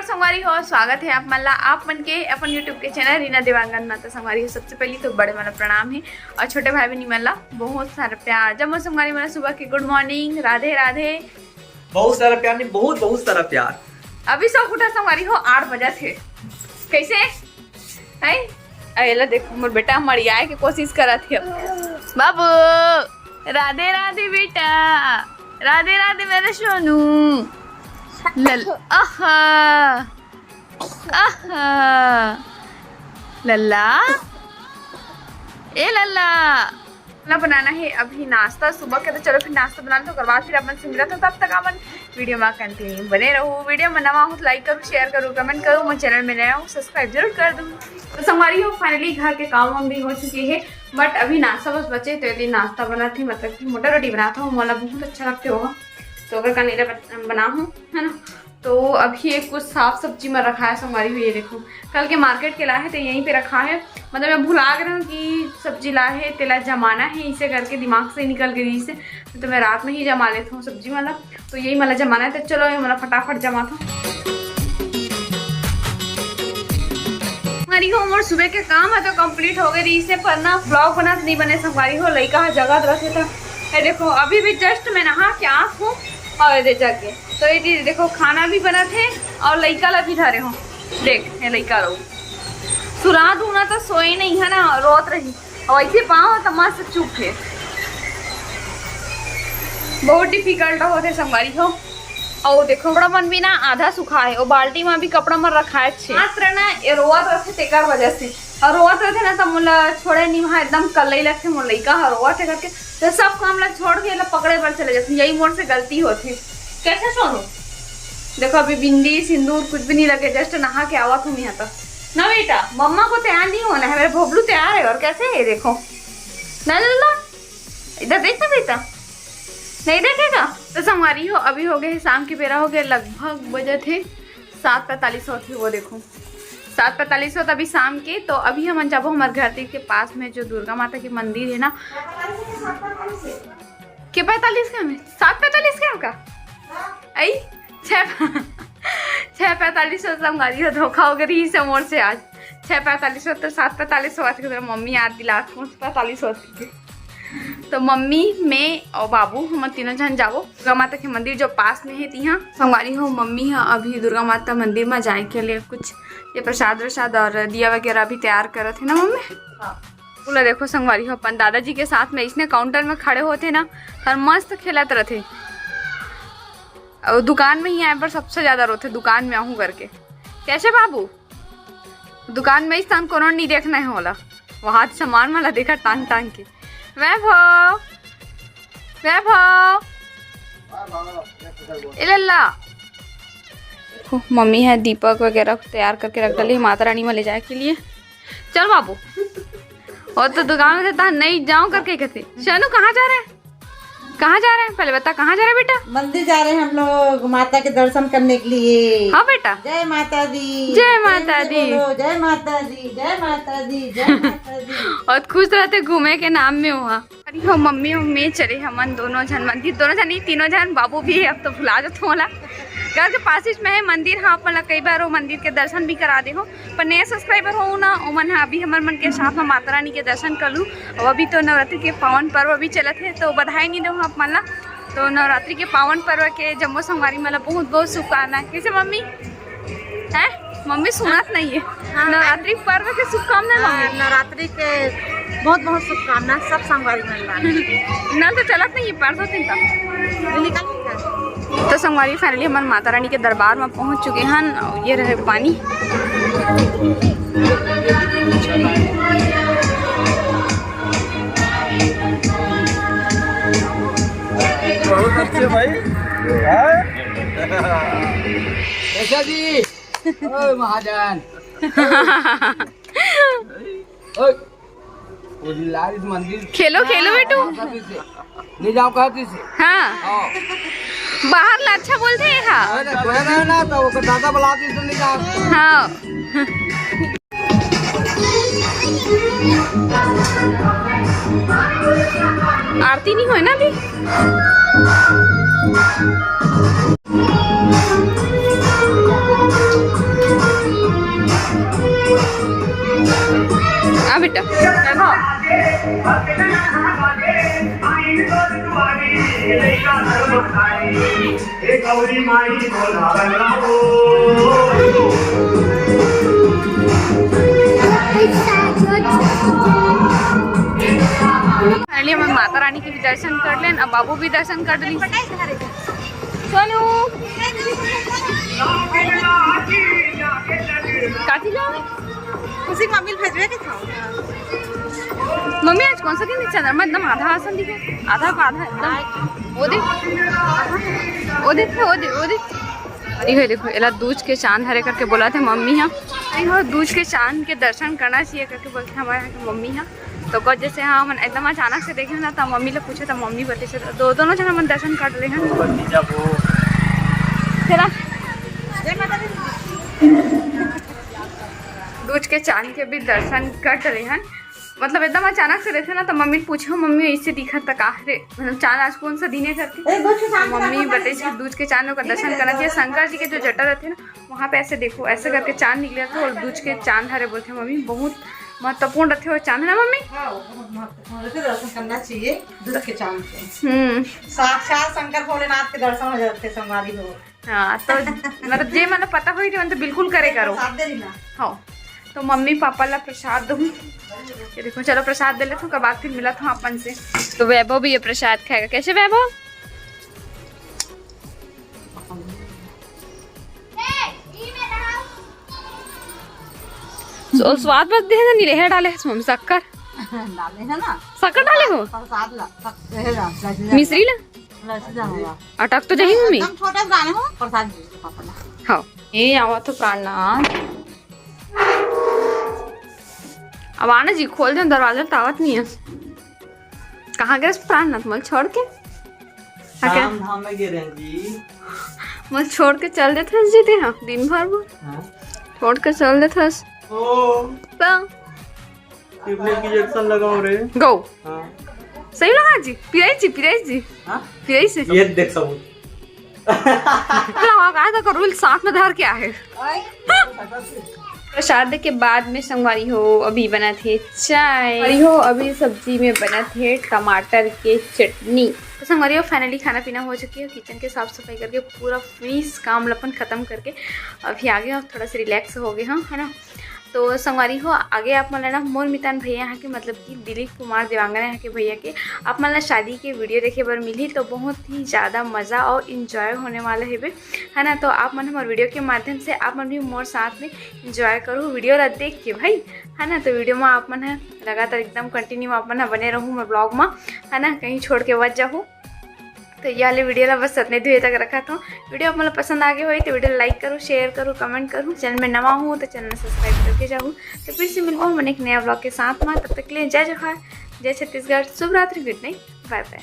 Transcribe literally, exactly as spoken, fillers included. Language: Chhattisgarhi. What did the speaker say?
संगवारी हो, स्वागत हे आप मन ला, आप मन के अपन YouTube के चैनल रीना देवांगन मा। त संगवारी हो, सबसे पहली तो बड़े मन ला प्रणाम हे और छोटे भाई बहनी मन ला बहुत सारा प्यार। जम्मो संगवारी मन ला सुबह के गुड मॉर्निंग, राधे राधे। बहुत सारा प्यार नहीं, बहुत बहुत सारा प्यार। अभी सब उठा संगवारी हो, आठ बजत हे। कैसे है? अरे ला देखो, मोर बेटा मड़ियाए के कोशिश करत हे। बाबू, राधे राधे बेटा, राधे राधे मेरे सोनू। लल आहा, आहा, लल्ला, ए लल्ला। ना बनाना है अभी नाश्ता सुबह के, तो चलो फिर नाश्ता बना लो, ओकर बाद फिर अपन से मिलत हो। तब तक अपन वीडियो में कंटिन्यू बने रहो। वीडियो में नवा हो तो लाइक करो, शेयर करो, कमेंट करो, मोर चैनल में नया हो सब्सक्राइब जरूर कर दो। तो संगवारी हो, फाइनली घर के काम वाम भी हो चुके हे, बट अभी नाश्ता बस बचे, तो यदि नाश्ता बनात ही, मतलब कि मोटा रोटी बनात हो, मोला बहुत अच्छा लगते हो, तो ओकर का नहीं बना हूँ, है ना। तो अभी ये कुछ साफ सब्जी में रखा है संगवारी हो, ये देखो, कल के मार्केट के ला है तो यहीं पे रखा है। मतलब मैं भुला गे रहूँ कि सब्जी ला है, तेला जमाना है, इसे करके दिमाग से निकल गई इसे, तो मैं रात में ही जमा लेता हूँ सब्जी वाला। तो यही मला जमाना है, तो चलो ये मला फटाफट जमा था। संगवारी हो, मोर सुबह के काम है तो कंप्लीट हो गए रही से, पर ना व्लॉग बनत नहीं बने संगवारी हो, लइका ह जगत रहते था। ये देखो, अभी भी जस्ट मैं नहा के आत हूँ और ये जग गए। तो ये दे-, देखो, खाना भी बनत हे और लइका ला भी धरे हो। देख, ये लइका लो, सुरात हूँ ना तो सोए नहीं है ना, रोत रही। और ऐसे पाँव तो मस्त चुप हे। बहुत डिफिकल्ट होथे संगवारी हो। और देखो, कपड़ा मन भी ना आधा सुखा है, वो बाल्टी में भी कपड़ा मन रखाए छे। मात्र ना ये रोवत रहथे तेकर वजह से, और रोवत रहथे ना तो मोला छोड़े नहीं, वहाँ एकदम कल्लई लगथे, मोर लइका ह रोवत हे करके, तो सब काम ला छोड़ के एला पकड़े बर चले जाथे। यही मोर से गलती होथे। कैसे सोनू? देखो, अभी बिंदी सिंदूर कुछ भी नहीं लगे, जस्ट नहा के आवत हूँ यहाँ तक ना बेटा। मम्मा को तैयार नहीं होना है, मेरा भोबलू तैयार है। और कैसे है, देखो ना लल्ला, इधर देख ना बेटा, नहीं देखेगा। तो संगवारी हो, अभी हो गए हे शाम के बेरा, हो गए लगभग बजत हे सात पैंतालीस होत हे, वो देखो सात पैंतालीस होत अभी शाम के। तो अभी हमन जाबो हमर घर के पास में जो दुर्गा माता के मंदिर है ना। के पैंतालीस के हमें? सात पैंतालीस के हमका? आई छः छः पैंतालीस होत संगवारी हो, धोखा हो गई रही से मोर से आज। छः पैंतालीस होत तो सात पैंतालीस होत के मम्मी याद दिला, पैंतालीस होत के। तो मम्मी, मैं और बाबू, हम तीनों जन जाबो दुर्गा माता के मंदिर जो पास में है तिहाँ। संगवारी हो, मम्मी ह अभी दुर्गा माता मंदिर में जाए के लिए कुछ ये प्रसाद व्रसाद और दिया वगैरह भी तैयार करत है ना मम्मी? हाँ। बोला देखो संगवारी हो, अपन दादाजी के साथ में इसने काउंटर में खड़े होते ना और मस्त खेलत रहते। और दुकान में ही आए पर सबसे ज्यादा रोते, दुकान में आहूँ करके। कैसे बाबू? दुकान में इस तान कोनो नहीं देखना है होला, वहाँ सामान वाला देखा टांग टांग के। वैभव, वैभव, ए लल्ला। देखो, मम्मी है दीपक वगैरह तैयार करके रख डाली माता रानी में ले जाए के लिए। चल बाबू, और तो दुकान में से तान नहीं जाऊं करके कहते। शनु, कहाँ जा रहे हैं? कहाँ जा रहे हैं? पहले बता, कहाँ जा रहे हैं बेटा? मंदिर जा रहे हैं हम लोग माता के दर्शन करने के लिए। हाँ बेटा। जय माता दी। जय माता दी। प्रेम से बोलो, जय माता दी, जय माता दी, जय माता दी। और खुश रहते घूमे के नाम में वहाँ। अरे हो मम्मी, मम्मी चले हमन दोनों झन मंदिर, दोनों झन नहीं, तीनों झन, बाबू भी है, अब तो भुला जात होला। घर के पास में है मंदिर, हाँ, अपन ला कई बार वो मंदिर के दर्शन भी करा दे हो। पर नया सब्सक्राइबर हो ना, ओमन ह अभी हमर मन के साथ में माता रानी के दर्शन कर लू। और अभी तो नवरात्रि के पावन पर्व भी चलत है, तो बधाई नहीं दो आप मन ला। तो नवरात्रि के पावन पर्व के जम्मो संगवारी मन ला बहुत बहुत शुभकामनाएं। कैसे मम्मी? हैं? मम्मी सुनत नहीं है। हाँ। नवरात्रि पर्व के शुभकामनाएं हाँ, मम्मी। नवरात्रि के बहुत बहुत शुभकामना सब संगवारी मन ला। नल तो चलत नहीं है, परसों दिन का। निकल तो संगवारी, फाइनली हमन माता रानी के दरबार में पहुंच चुके हन। अउ ये रहे पानी। बहुत अच्छे भाई। हाँ? कैसा जी? ओए महाजन। ओए। वो लाल मंदिर। खेलो, खेलो बेटू। ले जाओ कहती से। हाँ। हाँ। बाहर ला अच्छा बोलते हैं, हाँ। अरे, कोई रहे ना, तो वो दादा बुलाती से ले जाओ। हाँ। आरती नहीं होय ना अभी। बेटा, वैभव। फाइनली हमन माता रानी के भी दर्शन कर लेन, अब बाबू भी दर्शन कर लेन। चलो। काथी ला? उसी मम्मी भेजवे के था। मम्मी, आज कौन सा दिन है? चंद्रमा एकदम आधा आसन दिखे, आधा का आधा एकदम। वो देख, वो देख, वो देख, वो देख। अरे, ये देखो, एला दूज के चांद हरे करके बोलथे मम्मी ह। अरे, वो दूज के चांद के दर्शन करना चाहिए करके बोलथे हमारे यहाँ के मम्मी ह। तो कल जैसे, हाँ, हमन एकदम अचानक से देखे ना, तो मम्मी ला पूछे, तो मम्मी बतेसे, तो दो, दोनों झन हमन दर्शन कर ले हन। भतीजा वो। तेरा दूज के चांद के भी दर्शन कर ले हन। मतलब एकदम अचानक से रहिथे ना, तो मम्मी ल पूछे, "मम्मी, ऐसे दिखत त का हरे? मतलब चांद आज कौन सा दिन है?" करके। ए, दूज के चांद तो मम्मी बताइस कि दूज के चांद ओकर दर्शन करना चाहिए। शंकर जी के जो जटा रहथे ना, वहाँ पे ऐसे देखो, ऐसे करके चांद निकले रहथे, और दूज के चांद हरे बोलथे मम्मी, बहुत महत्वपूर्ण रहथे वो चांद, है ना मम्मी? हाँ, वो बहुत महत्वपूर्ण रहथे, दर्शन करना चाहिए दूज के चांद के। हम्म। साक्षात शंकर भोलेनाथ के दर्शन हो जाथे, संगवारी हो। हाँ, तो मतलब जे मन पता होही, ते मन तो बिल्कुल करे करो। प्रसाद दे रही ना। हाँ, तो मम्मी पापा ला प्रसाद दूँ। ये देखो, चलो प्रसाद दे लेथों, ओकर बाद फिर मिलत हों अपन से। तो वैभव भी ये प्रसाद खाएगा। कैसे वैभव? तो स्वाद बस दे ना, नी लेहे डाले हस मम्मी शक्कर। डाले है ना। शक्कर डाले हो? प्रसाद ला, शक-, हे ला, लस्सी मिश्री ला? लस्सी ला होगा। अटक तो जाही मम्मी। एकदम छोटा से डाले हो, प्रसाद दे दो पापा ला। हाँ। ए, आवा तो प्राणनाथ। अब आना जी, खोल दे दरवाजा, तावत नहीं है। कहाँ गए प्राणनाथ, मल छोड़ के? हाँ, क्या? धाम, धाम में गे रहे जी। मल छोड़ के चल देथस जी ते, हाँ, दिन भर वो। हाँ। छोड़ के चल देथस। ओ। तो? शिवलिंग की इंजेक्शन लगाओ रे। गो। हाँ। सही लगा जी, पिराई जी, पिराई जी। हाँ? पिराई से। ये देख सबूत। लगा का तो करूँ, साथ में धर के आहे। प्रसाद के बाद में संगवारी हो, अभी बनत हे चाय। संगवारी हो, अभी सब्जी में बनत हे टमाटर के चटनी। तो संगवारी हो, finally खाना पीना हो चुकी है, किचन के साफ सफाई करके पूरा फिनिश काम ल अपन खत्म करके अभी आगे हम थोड़ा सा रिलैक्स हो गए हम, है ना। तो संगवारी हो, आगे आप मन ला ना मोर मितान भैया यहाँ के, मतलब कि दिलीप कुमार देवांगन यहाँ के भैया के, आप मन ला शादी के वीडियो देखे बर मिलही, तो बहुत ही ज़्यादा मज़ा और इन्जॉय होने वाला हेबे, है ना। तो आप मन हमर वीडियो के माध्यम से आप मन भी मोर साथ में इन्जॉय करो वीडियो ला देख के भाई, है ना। तो वीडियो में आप मन है लगातार एकदम कंटिन्यू आप मन ह बने रहू मोर ब्लॉग में, है ना, कहीं छोड़ के मत जाहू। तो ये वाले वीडियो ला बस अतने दूर तक रखत हों। वीडियो आप मन ला पसंद आ गए होही तो वीडियो ला लाइक करो, शेयर करो, कमेंट करो। चैनल में नवा हूँ तो चैनल सब्सक्राइब करके जाहू। तो फिर से मिलबो हम एक नया ब्लॉग के साथ में। तब तक के लिए जय जोहार, जय छत्तीसगढ़, शुभ रात्रि, गुड नाइट, बाय बाय।